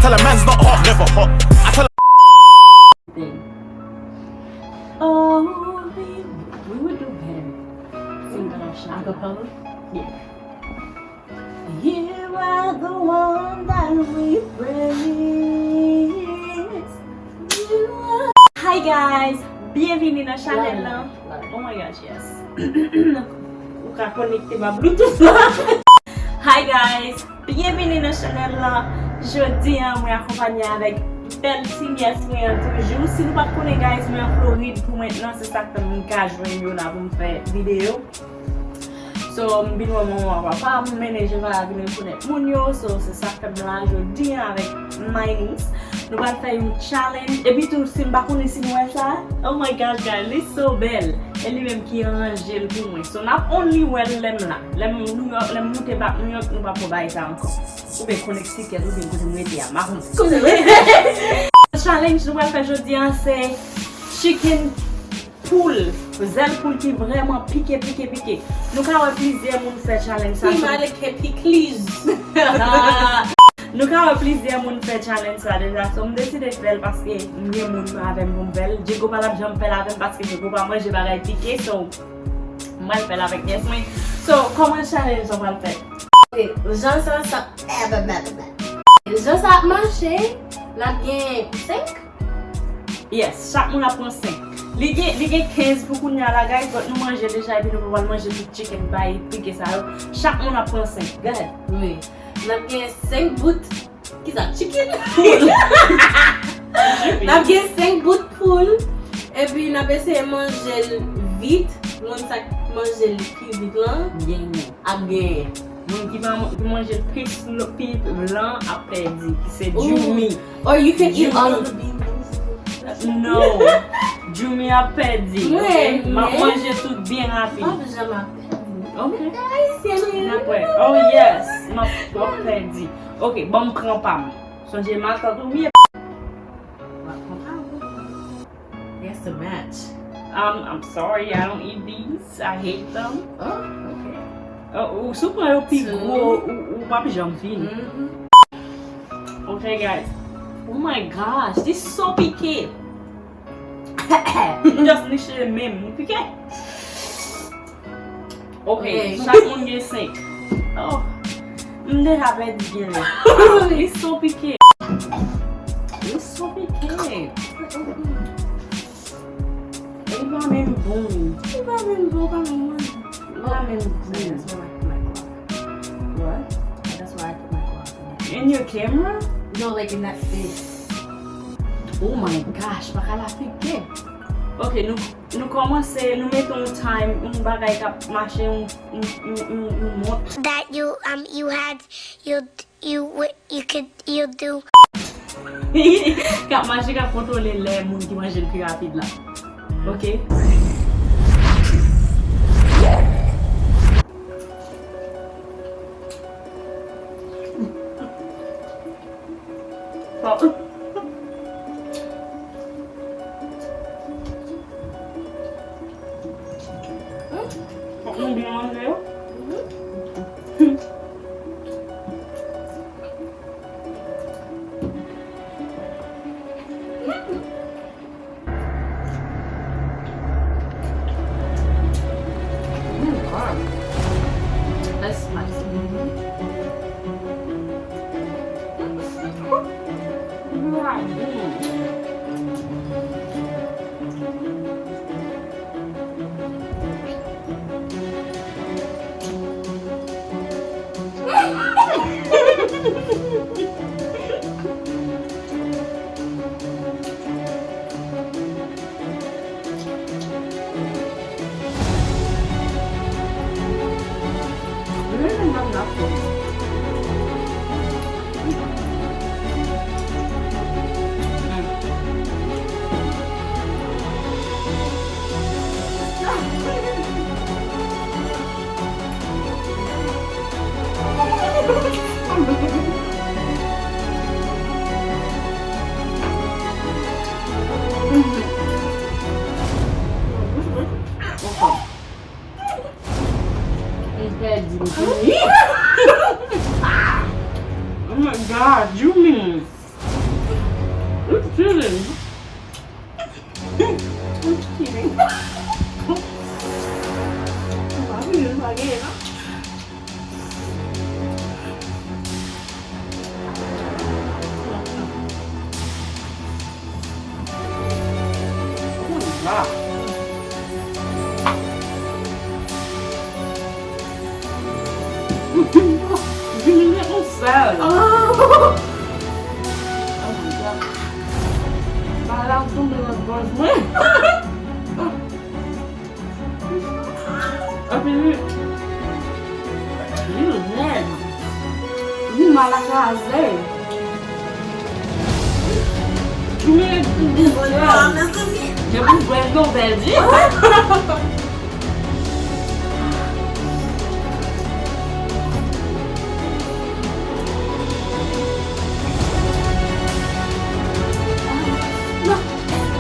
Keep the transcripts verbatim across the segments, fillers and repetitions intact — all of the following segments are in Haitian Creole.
Tell a man's not hot, never hot. I tell thing. Oh, we, we would do better. Sing that off, Shaka. Acapella? Yeah. You are the one that we praise. You are Hi guys, byenvini nan chanèl lan. Oh my gosh, yes. Ou ka konekte ma Bluetooth la. Hi guys, byenvini nan chanèl lan. Jodi a mwen akonpanye avèk bèl ti nièce mwen an toujou. Si nou pa t konnen guys, mwen an Florid pou mentnan, se sa k fè m ka jwenn yo la pou m fè videyo. So, m vin wè manman papa m, mennen Jeva vin rekonèt moun yo. So, se sa k fè m la jodi a avèk my niece. Nou pral fè yon challenge. Epi tou, si m pa konnen si nou wè sa. Oh my gosh, guys, li so bèl. E li menm ki ranje l pou mwen. So, n ap only wè l lè m la. Lè m New York, lè m moute back New York, nou p ap wè bagay sa ankò. Oubyen Connecticut, oubyen kote m rete a, m pa konn. Challenge nou pral fè jodi a, se chicken poul, zèl poul ki vrèman pike, pike, pike. Nou ka wè plizyè moun fè challenge sa. Ki male ke pikliz. Nou ka wè plizyè moun fè challenge sa deja. So, m deside fè l paske m gen moun avè m pou m fè l. Diego pa t ap janm fè l avè m paske Diego pa manje bagay pike. So, m pral fè l avèk nièce mwen. So, kòman challenge sa pral fèt? Ok, jan sa, sa, jan sa ap mache, n ap gen senk. Yes, chak moun ap pran senk. Li gen, li gen kenz pou kounye a la, guys, but nou manje deja, epi nou pa pral manje tout chicken bay pike sa yo. Chak moun ap pran senk. Go ahead. Wi. N ap gen senk bout, kisa? Chicken? Poul. N ap gen senk bout poul, epi n ap eseye manje l vit. Moun sa k manje l pi vit lan, genyen. Ap genyen. Moun ki pa man-, ki manje pi slo-, pi lan ap pèdi, ki se Jumi. Or you can eat all of the beans. No. Jumi ap pèdi, ok? M ap manje tout byen rapid. M ap janm ap pèdi. Ok. Ayisyen nou ye. N ap wè. Oh yes, m ap, w ap pèdi. Ok, ban m pran pa m. Sonje matant ou, wi. That's a match. Um, I'm sorry, I don't eat these. I hate them. Oh, okay. Uh, ou, si w pran yo pi gwo, ou, ou p ap janm fini. Mm-hmm. Okay, guys. Oh my gosh, this is so piqué. Just niche menm, li pike. Ok, ok, chak moun gen senk. Oh, m deja pèdi gen lè. Li so pike. Li so pike. Li pa menm bon. Li pa menm bon, pa menm manje. Li pa menm bon. That's where I put my, my clock. What? That's where I put my clock. In your camera? No, like in that space. Oh my gosh, pa ka la pike. Ok, nou Nou kòmanse, nou mete yon time, yon bagay k ap mache, yon, yon, yon, yon, yon mont. That you, um, you had, you, you, what you could, you do. K ap mache, k ap kontwole lè moun ki manje l pi rapid la. Ok? Fòk nou byen manje yo. Mm, God. That's spicy. M pèdi m. Oh my God, you mean? Feeling. I'm kidding. Mwen pa vini, mwen pa genyen, non. Vini met yon sèl. Oh my God. Bagay la ap tonbe nan gòj mwen. Epi li, li rèd. Li mal a kraze. Li mèt tou bwè. Depi w bwè l, ou pèdi.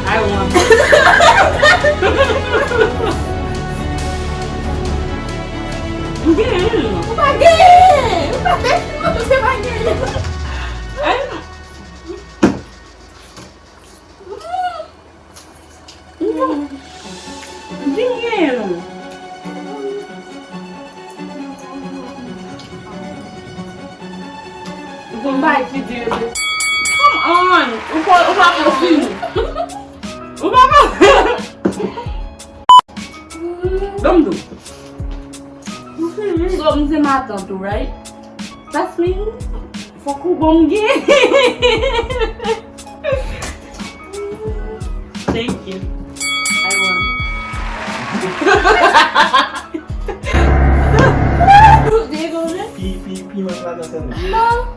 I won. M genyen. Ou pa genyen. Ou pa genyen. Ay, non. M vin genyen nou. Ou konn bagay ki di yo te. Come on! Ou pa, ou pa posib. Ou pa posib. Ban m di w. So, m se matant ou, right? That's me. Fòk ou ban m gen. Thank you. I won. Pi, pi, piman sa nan sèl. Non.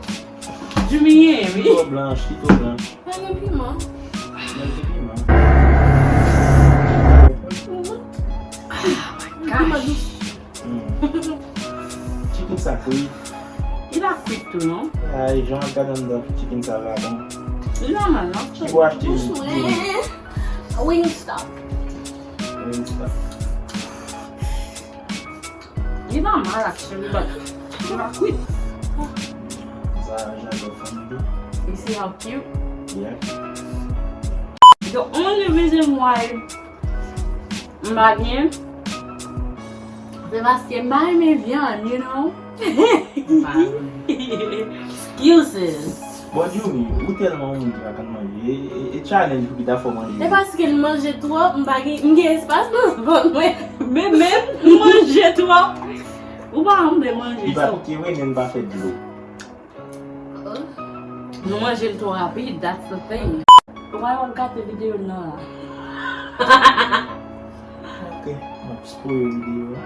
Jimmy, wi. Ki twò blanch, ki twò blanch. Pa gen piman. Mete piman. Piman dous. Hmm. Chicken sa kwit. Li pa kwit tou, non? Ay, jan w ap gade anndan chicken sa va bon. Li nòmal, non? Ki bò w achte li? Wingstop. Wingstop. Li pa mal, actually, but li pa kwit. Sa, j'adore fanm tou. You see how cute? Yeah. The only reason why m pa gen, se paske m pa renmen vyann, you know? Excuses. Bon, Jumi, ou tèlman yon moun ki pa konn manje. E, e, e challenge pou ki ta fè w manje. Se paske l manje twòp, m pa gen, m gen espas nan vant mwen. Men, men, m manje twòp. Ou pa anben manje. Li pa pike vre, men l pa fè dlo. Nou manje l twò rapid, that's the thing. Ou pa wè w gate videyo nan la. Ok, m ap spoil videyo a.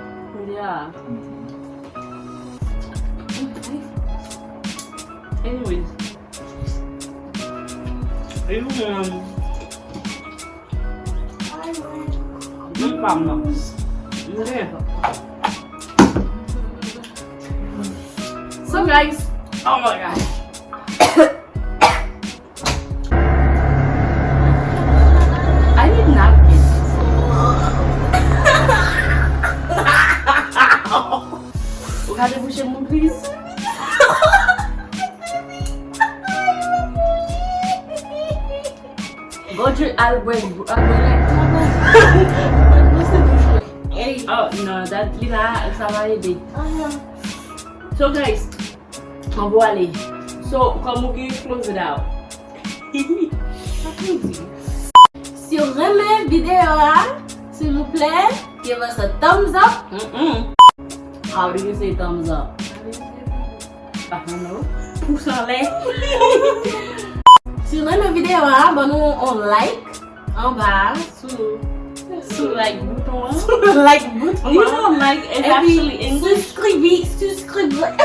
Yeah. Mhm. Anyways. E nou menm. Mwen pa mwen. Mwen. So guys, oh my God. I need napkins. Ou ka debouche m, please? Go drink, al bwè, al bwè lèt. Hey. Oh, no, that, li la, sa va ede. So, guys, mwen pou ale. So, kòm ou gen close it out. Sa pou di? Si w renmen videyo a, silvouplè, give us a thumbs up. Mm-mm. How do you say thumbs up? I don't know. Pous anlè. Si w renmen videyo a, ban nou yon like anba a sou, sou like bouton an. Sou like bouton an. You know like is actually English. Subscribe, subscribe.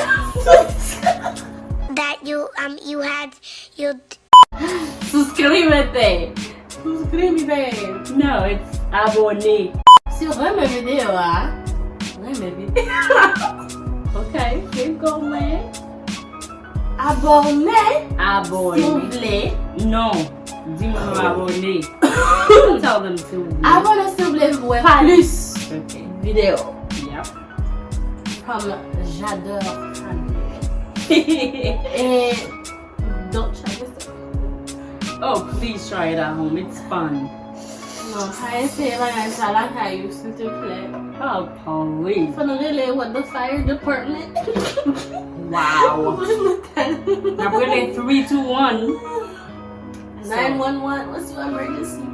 That you, um, you had, you Suscríbete. Suscríbete. No, it's abone. Si w renmen videyo a, renmen videyo. Ok, keep going. Abone. Abone. Si w vle. Non. Di moun yo abone. Don't tell them to. Abone si w vle wè plis videyo. Yep. From J'adore Family. E Don't try this. Oh, please try it at home. It's fun. Non, pa eseye bagay sa lakay ou, silteplè. Oh, please. Fò nou rele what the fire department. Wow. N ap rele three two one. Nine one one, what's your emergency?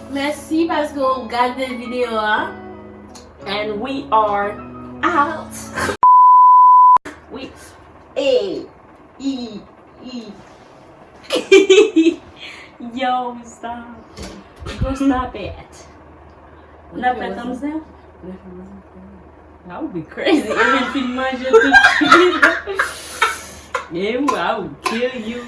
Mèsi paske w gade videyo a. And we are out. We. Hey. E. E. Yo, stop. Go stop it. N ap fè tanm sa? That would be crazy. E vin fin manje tout. Yeah, I will kill you.